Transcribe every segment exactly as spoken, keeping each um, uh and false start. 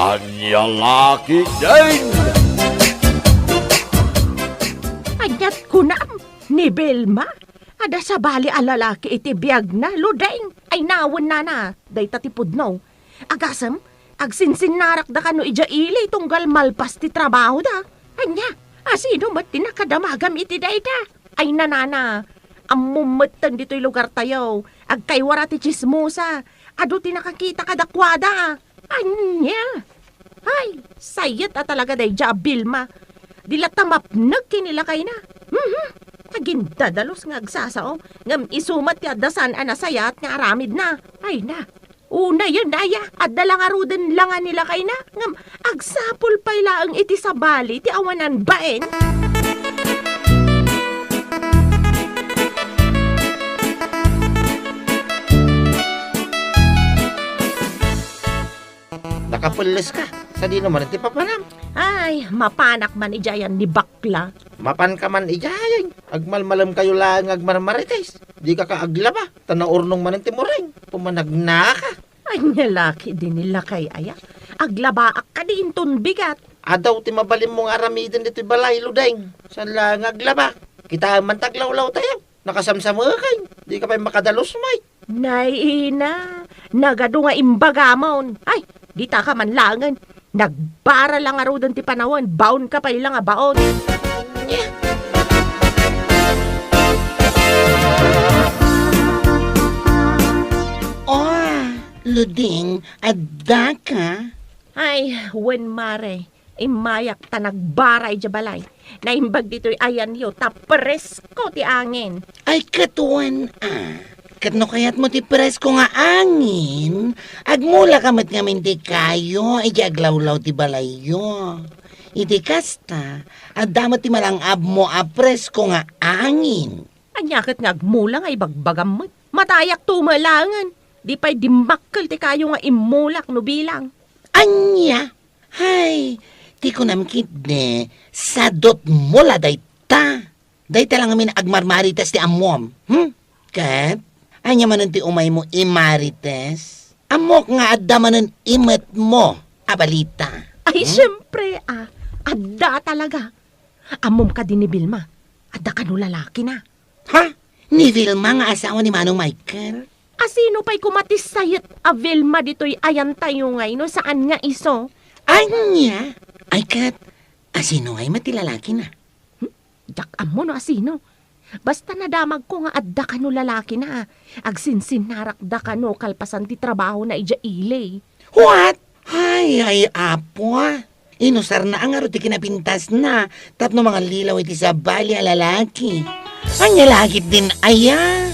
Ania la ketdin? Ania't kunam, ni Vilma? Adda sabali a lalaki iti biagna, Ludeng. Ay, nawen, nana, dayta ti pudno. Agasem, agsinsinnarakda kano idiay ili tunggal malpas ti trabahoda. Ania, asino met ti nakadamagam iti dayta? Ay, nanana, ammom metten ditoy lugartayo. Agkaywara ti tsismosa. Adu ti nakakita kadakuada. Ania? Ay, sayat a talaga daydiay a Vilma. Di latta mapnek ken ni lakayna. Mhm. Agindadalus nga agsasao. Ngem isu met ti adda saan a nasayaat nga aramidna. Ay na. Unayen, aya, adda la ngaruden la nga ni lakayna. Ngem agsapul pay laeng iti sabali ti awanan bain. Nakapelles ka. Sadino man ti papanam? Ay, mapanak man idiayan ni bakla. Mapan ka man idiayan. Agmalmalemkayo laeng nga agmarmarites. Di ka ka aglaba. Ta naurnong manen ti muring. Pumanagnaka. Ania la ketdin ni lakay aya? Aglabaak kadi inton bigat. Adu ti mabalinmo nga aramiden ditoy balay, Ludeng. Saan la nga aglaba? Kitaem man ti aglawlawtayo. Nakasamsameken. Di ka pay makadalus met. Nay ina, nagadu nga imbagamon. Ay, dita ka man laengen. Nagbara la ngaruden ti panawen, baon ka pay la nga baon. Oh, Luding, adda ka? Ay, wen, mare. Immayak ta nagbara idiay balay. Naimbag ditoy ayanyo ta presko ti angin. Ay, ket wen a. Ket no kayatmo ti presko nga angin, agmula ka met ngamin ti kayo idiay aglawlaw ti balayyo. Iti kasta, adda met ti malang-abmo a presko nga angin. Ania ket nga agmula nga ibagbagam met? Matayakto met laengen. Di pay dimmakkel ti kayo nga immulak no bilang. Ania? Hay, ti kunam ketdi, sadutmo la dayta. Dayta la ngamin agmarmarites ti ammom. Hmm? Ket, ania manen ti umaymo imarites? Ammok nga adda manen imetmo a balita. Ay, hmm? Siyempre, ah, adda talaga. Ammom kadi ni Vilma, adda kano lalakina. Ha? Ni Vilma nga asawa ni Manong Michael? Asino pay koma ti sayat a Vilma ditoy ayantayo ngay no saan nga isu? Ania? Ay ket, asino ngay met ti lalakina? Hmm? Diak ammo no asino. Basta nadamagko nga adda kano lalakina. Agsinsinnarakda kano kalpasan ti trabahona idiay ili. What? Ay, ay, Apo, ah. Inusarna a ngarud ti kinapintasna tapno mangallilaw iti sabali a lalaki. Ania la ketdin aya?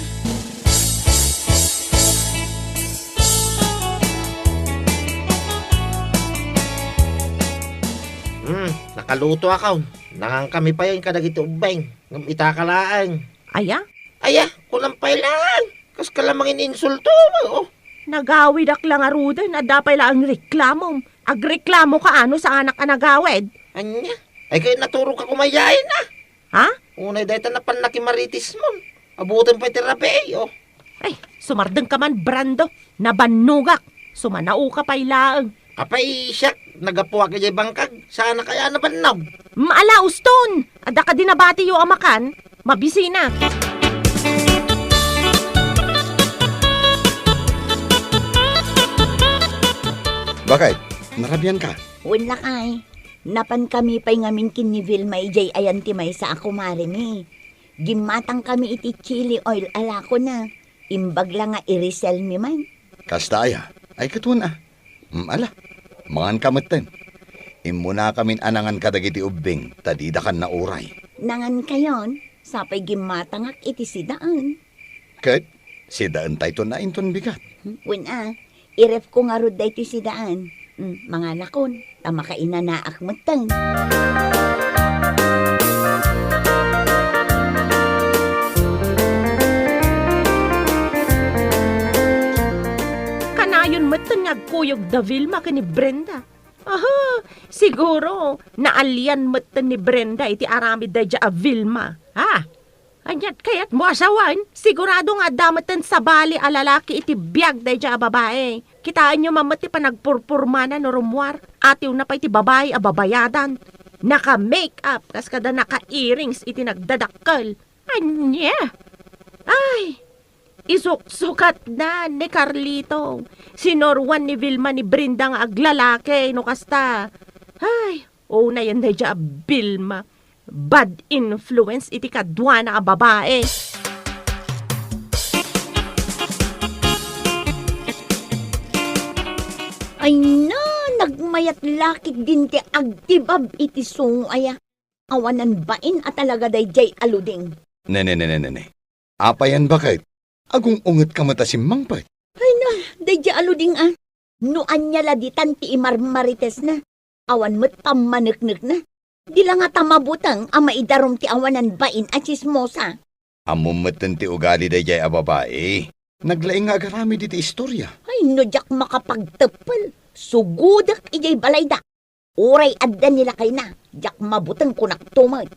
Hmm, nakalutoakon. Nangankami payen kadagiti ubbing. Ngem itaka laeng. Aya? Aya, kunam pay laeng. Kas ka la mangininsulto, oh. Nagawidak la ngaruden, adda pay laeng reklamom. Agreklamo ka, ano, saanak a nagawid? Ania? Ay, ket naturog ka kumayain, ah. Ha? Unay dayta napan nakimaritismon. Abutin pay ti rabii, oh. Ay, sumardeng ka man, Brando. Nabannogak. Sumanaoka pay laeng. Apay siak, naggapuak idiay bangkag. Saan a kaya nabannog? Maala, uston! Adda kadi nabatiyo a makan? Mabisina. Bakit? Narabian ka? Wen lakay. Napankami pay ngamin ken ni Vilma idiay ayan ti maysa a kumaremi. Gimmatangkami iti chili oil a lakona. Imbag la nga i-resell mi man. Kasta aya? Ay, ket wen a. Mm, ala, manganka metten. Immunakamin a nangan kadagiti ubbing ta didakan nauray. Nangankayon, sapay gimmatangak iti sidaan. Ket, sidaentayton a inton bigat. Hmm, wen a, i-ref ko ngarud daytoy sidaan. Hmm, manganakon. Ta makainanaak metten. Kanayon metten nga agkuyog da Vilma ken ni Brenda. Aha, siguro, naalian metten ni Brenda iti aramid daydiay a Vilma. Ha? Aniat kayatmo a sawen? Sigurado nga adda metten sabali a lalaki iti biag daydiay a babai. Kitaenyo man met ti panagpurpurmana no rummuar. Atiwna pay ti babai a babayadan. Naka-makeup, kas kada naka-earrings iti nagdadakkel. Ania? Ay, isuksukatna ni Carlito. Sinuroan ni Vilma ni Brenda nga aglalaki no kasta. Ay, unayen daydiay a Vilma. Bad influence iti kaduana a babai. Ay na, nagmayat la ketdin ti agtibab iti sungo aya. Awanan bain a talaga daydiay a Luding. Ne, ne, ne, ne, ne, ne. Apayan baket? Agung-ungetka met a simmangpet. Ay na, daydiay a Luding a. No ania la ditan ti imarmaritesna. Awan met pammaneknekna. Di la ngata mabuteng a maidarum ti awanan bain a tsismosa. Ammom metten ti ugali daydiay a babai. Naglaing nga agaramid iti istoria. Ay, no diak makapagteppel, sugudek idiay balayda. Uray adda ni lakayna, diak mabuteng kunak to met.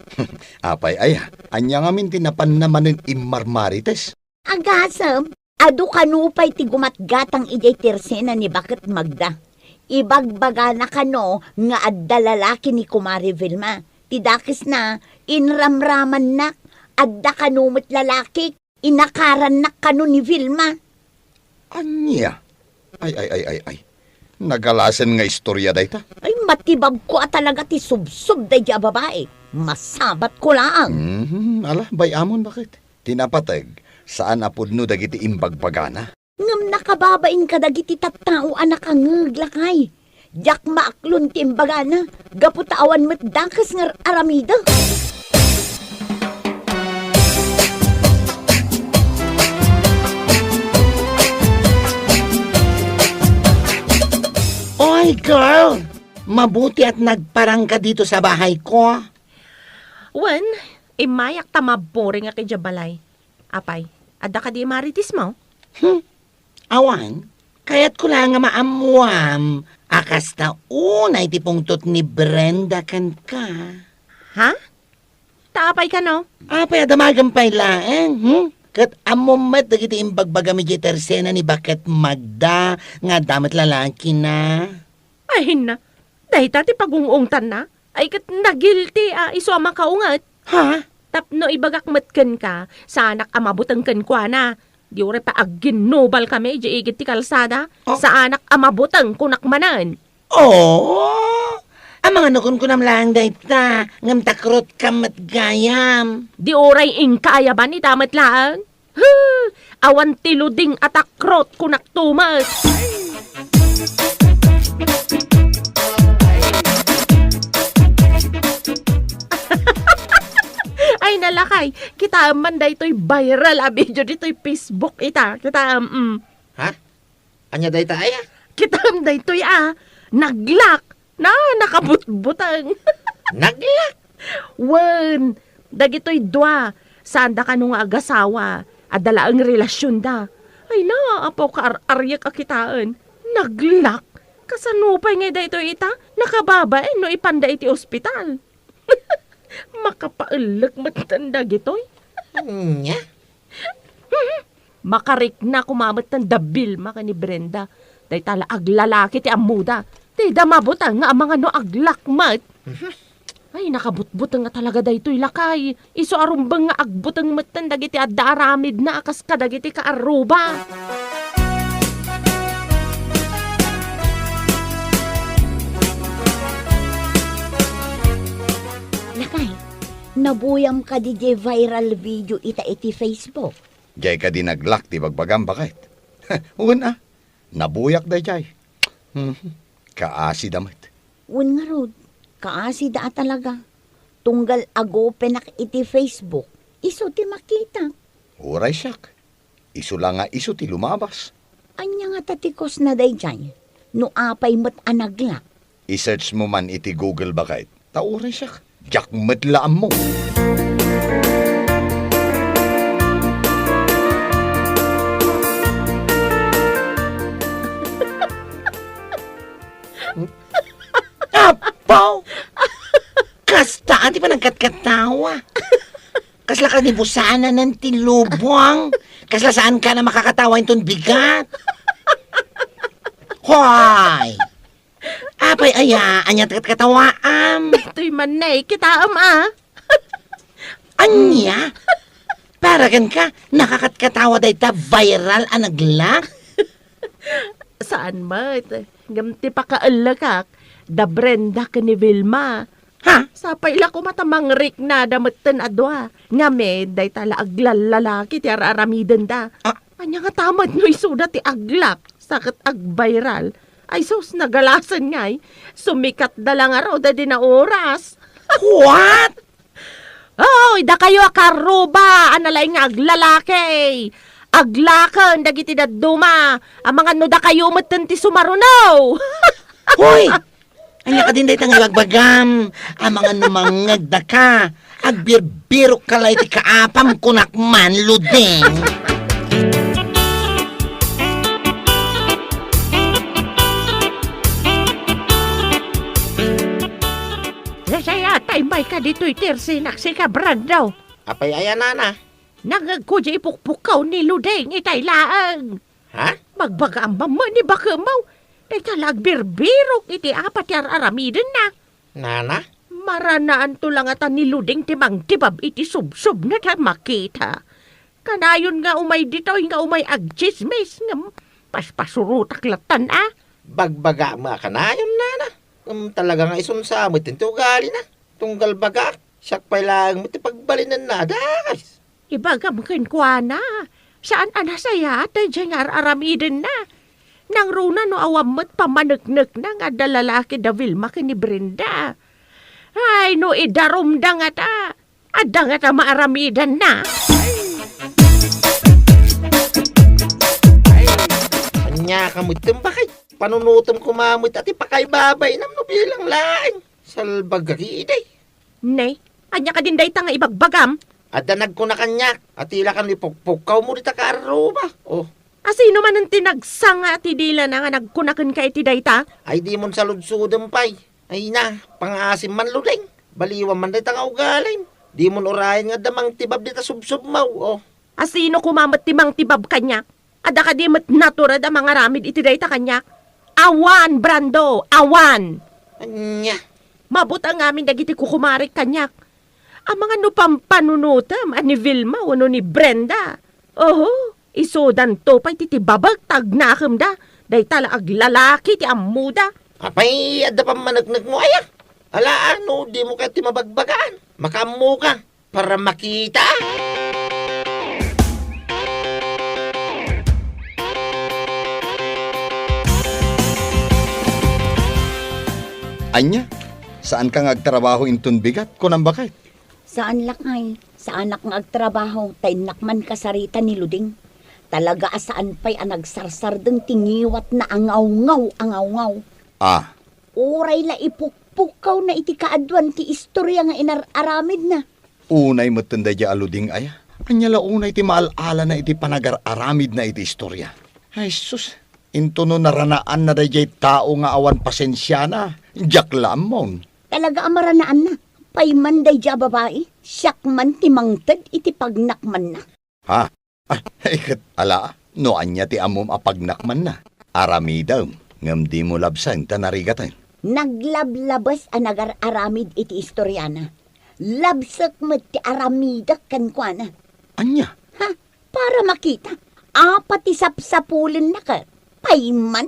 Apay aya, ania ngamin ti napanna manen immarmarites? Agasem, adu kano pay ti gumatgatang idiay tersena ni Baket Magda. Ibagbagana kano nga adda lalaki ni Kumare Vilma. Ti dakesna, inramramannak, adda kano met lalaki. Inakarannak kano ni Vilma. Ania? Ay, ay, ay, ay, ay. Nagalasen nga istoria dayta. Ay, matibabko a talaga ti subsob daydiay a babai. Masabatko laeng. Mhm, ala, bay-amon baket. Ti napateg, saan a pudno dagiti imbagbagana. Ngem nakababain kadagiti tattao a nakangngeg, lakay. Diak maaklon ti imbagana, gapu ta awan met dakes nga ar-aramidek. Oy, girl! Mabuti at nagparang ka dito sa bahay ko. Wen, immayak ta maburing a kadiay balay. Apay, adda kadi imaritismo? Hmm. Awan, kayatko la nga maammuam a kasta unay ti pungtot ni Brenda kenka. Ha? Ta apay kano? Apay a damagem pay laeng, hmm? Ket ammom met dagiti imbagbagam idiay tersena ni Baket Magda nga adda met lalakina. Ay, hinna. Dayta ti pagung-ungtanna. Ay, ket nagilti a isu a makaunget. Ha? Tapno ibagak met kenka, saanak a mabuteng kenkuana. Di uray pa agginnubalkami idiay igid ti kalsada. Oh. Saanak a mabuteng, kunak manen. Oh? Amangan no kunkunam laeng dayta, ngem takrotkam met gayam. Di uray inka ayaban ita met laeng. Huh! Awan ti luding a takrot, kunak tumet. Ay, nalakay, kitaem man daytoy viral a video ditoy Facebook ita. Kitaem, mm. Ha? Ania dayta aya? Kitaem daytoy a, naglak. Na, nakabutbuteng. Naglak? Wen, dagitoy dua, saanda kano nga agasawa, adda laeng relasionda. Ay na, apo, kaar-ariek a kitaen. Naglak? Kasano pay ngay daytoy ita? Nakababain no ipanda iti ospital. Makapaellek metten dagitoy. Nya? Makarikna koma metten da Vilma ken ni Brenda. Dayta la aglalaki ti ammoda. Dayta mabuteng nga amangan no aglak met. Mhm. Ay, nakabutbuteng nga talaga daytoy lakay. Isu a rumbeng nga agbuteng metten dagiti adda aramidna a kas kadagiti kaarruba. Lakay, nabuyam kadi diay viral video ita iti Facebook? Diay kadi naglak ti bagbagam, baket? Wen a, nabuyak daydiay. Mhm. Kaasida met. Wen ngarud, kaasida a talaga. Tunggal agopenak iti Facebook, isu ti makitak. Uray siak. Isu la nga isu ti lumabas. Ania ngata ti cause na daydiay? No apay met a naglak? I-search mo man iti Google, baket. Ta uray siak, diak met la ammo. Apo! Kasta ti panagkatkatawa. Kasla ka ni busananan ti lubong. Kasla saan ka na makakatawa inton bigat. Hoy! Apay aya, ania ti katkatawaam? Daytoy man ne, kitaem a. Ania? Para ken ka, nakakatkatawa dayta viral a naglak? Saan met. Ngem ti pakaellekak, da Brenda ken ni Vilma. Ha? Sapay la koma ta mangriknada metten a dua. Ngamin, dayta la aglallalaki ti ar-aramidenda. Ah. Ania ngata met no isuda ti aglak, sa ket agviral? Ay sus, nagalasen ngay. Sumikatda la ngarud a di naoras. What? Hoy, dakayo a karuba a nalaing nga aglalaki! Aglaken dagiti dadduma, amangan no dakayo metten ti sumaruno! Hoy! Ania kadin dayta nga ibagbagam? Amangan no mangngegdaka, agbirbirok ka la iti kaapam, kunak man, Luding! Nasayat a immay ka ditoy ti ersinak, sika, Brando. Apay aya, nana? Nangngegko diay ipukpukkaw ni Luding itay laeng. Ha? Bagbagaam man ni bakemmo. Dayta la agbirbirok iti apat ti ar-aramidenna. Nana? Maranaanto la ngata ni Luding ti mangtibab iti subsubna ta makita. Kanayon nga umay ditoy nga umay agtsismis ngem paspasurotak lattan a. Bagbagaam a kanayon, nana. Ngem talaga nga isunsa met ti ugalina. Tunggal bagak, siak pay laeng met ti pagbalinenna a dakes. Ibagam kenkuana, saan a nasayaat daydiay nga ar-aramidenna. Nangruna no awan met pammaneknekna nga adda lalaki da Vilma ken ni Brenda. Ay, no idarumda ngata, adda ngata maaramidenna. Ania ka met, bakay? Panunotem koma met a ti pakaibabainam no bilang laeng. Salbagari idi. Ne, ania kadin dayta nga ibagbagam? Adda nagkuna kaniak, a ti la kano ipukpukkawmo dita kaarruba. Oh. A sino manen ti nagsanga ti dilana nga nagkuna kenka iti dayta? Ay, dimon saludsodem pay. Ay na, pangaasim man, Luding. Baliwan man dayta nga ugalim. Dimon urayen nga adda mangtibab dita subsubmo. Oh. A sino koma met ti mangtibab kaniak? Adda kadi met natured a mangaramid iti dayta kaniak? Awan, Brando, awan! Ania? Mabuteng ngamin dagiti kukumarek kaniak. Amangan no pampanunotem a ni Vilma wenno ni Brenda. Oho, isudanto pay ti tibabek ta agnakemda. Dayta la aglalaki ti ammoda. Apay, adda pammaneknekmo aya? Ala, no dimo kayat ti mabagbagaan? Makaammoka. Para makita. Ania? Saanka nga agtrabaho inton bigat, kunam, baket? Saan lakay, saanak nga agtrabaho, ta innak man kasarita ni Luding. Talaga a saan pay a nagsarsardeng ti ngiwatna a ngawngaw a ngawngaw. Ah. Uray la ipukpukkawna iti kaaduan ti istorya nga inar-aramidna. Unay metten daydiay a Luding aya. Ania la unay ti maal-alana iti panagar-aramidna iti istorya? Ay sus, intono naranaanna daydiay tao nga awan pasensiana, diak la ammon. Talaga a maranaanna. Pay man daydiay a babai, siak man ti mangted iti pagnakmanna. Ha? Ah, ay, ket ala, no ania ti ammom a pagnakmanna? Aramidem, ngem dimo labseng ta narigaten. Naglablabes a nagar-aramid iti istoriana. Labsek met ti aramidek kenkuana. Ania? Ha? Para makita. Apat ti sapsapulenna ket. Pay man.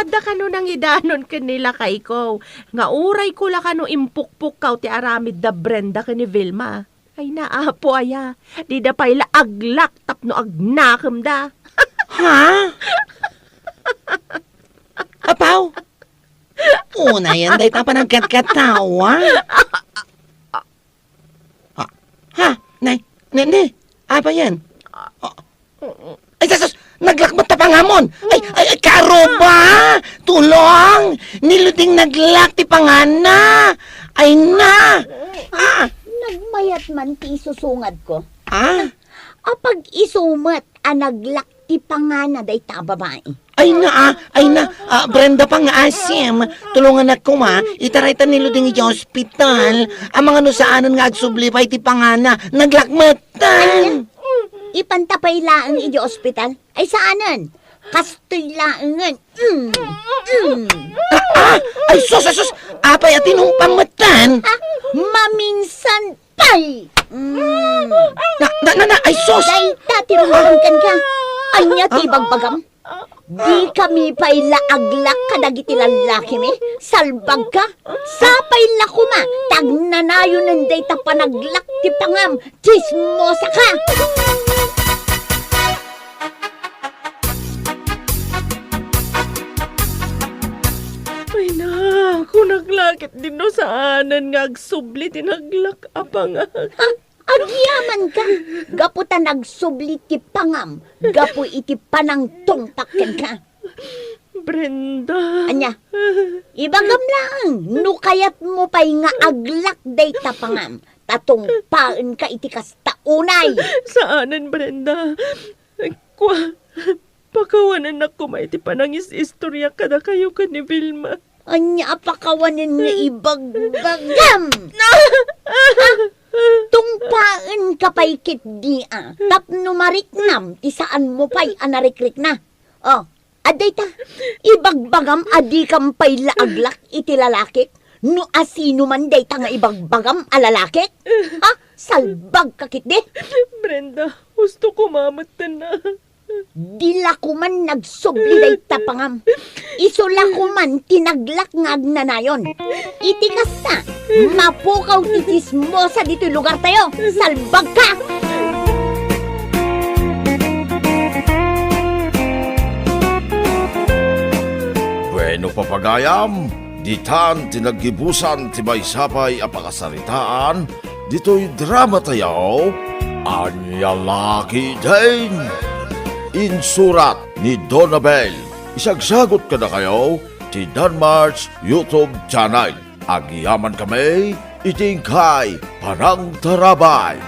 Adda kano nangidanon ken ni lakayko, nga urayko la kano impukpukkaw ti aramid da Brenda ken ni Vilma. Ay, naapo aya, dida pay la aglak tapno agnakemda. Ha? Apaw? Unayen dayta panagkatkatawa. Ah, ha? Nay, nay, nay, apa yan? Ah, ay, sus! Naglak met ta pangamon! Ay, ay, ay, karuba! Tulong! Ni Luding naglak ti panganna! Ay na! Ah! Nagmayat man ti isusungadko. Ah? Apag-isu met a naglak ti pangana dayta a babai. Ay na, ah, ay na, ah, Brenda, pangaasim. Tulonganak koma, itaray ta ni Luding idiay ospital. Amangan no saanen nga agsubli pay ti pangana. Naglakmetan. Ipanta pay laeng idiay ospital. Ay saanen. Kastoy laengen. Mm. Mm. Ah, ah! Ay, sus, ay, sus! Apay a tinumpam metten? Ah, maminsan pay! Mm. Na, na, na, na, ay, sus! Dayta ti rungorong kenka. Ania ti ibagbagam? Di kami pay la aglak kadagiti lallakimi? Salbagka? Sapay la koma, ta agnanayonen dayta panaglak ti pangam. Tsismosaka! Ay na, kunak la ket di no saanen nga agsubli ti naglak a pangam. Ha? Agyamanka, gapu ta nagsubli ti pangam, gapu iti panangtungpak kenka. Brenda. Ania? Ibagam laeng, no kayatmo pay nga aglak dayta pangam, ta tungpaenka iti kasta unay. Saanen, Brenda. Kua, pakawanennak koma iti panangis-istorya kadakayo ken ni Vilma. Ania a pakawanen nga ibagbagam? Tungpaenka pay ketdi a tapno mariknam ti saanmo pay a narikrikna. Oh, adda ita, ibagbagam a dikam pay la aglak iti lalakik? No asino man dayta nga ibagbagam a lalakik? Ha? Salbagka ketdi? Brenda, husto koma metten a. Di la koman nagsubli dayta pangam. Isu la koman ti naglak nga agnanayon. Iti kasta, mapukaw ti tsismosa ditoy lugartayo. Salbagka! Bueno, papagayam, ditan ti naggibusan ti maysa pay a pakasaritaan ditoy dramatayo, Ania La Ketdin. Insurat ni Donabel. Isagsagut kadakayo ti Danmart's YouTube channel. Agyamankami iti inkay panangtarabay.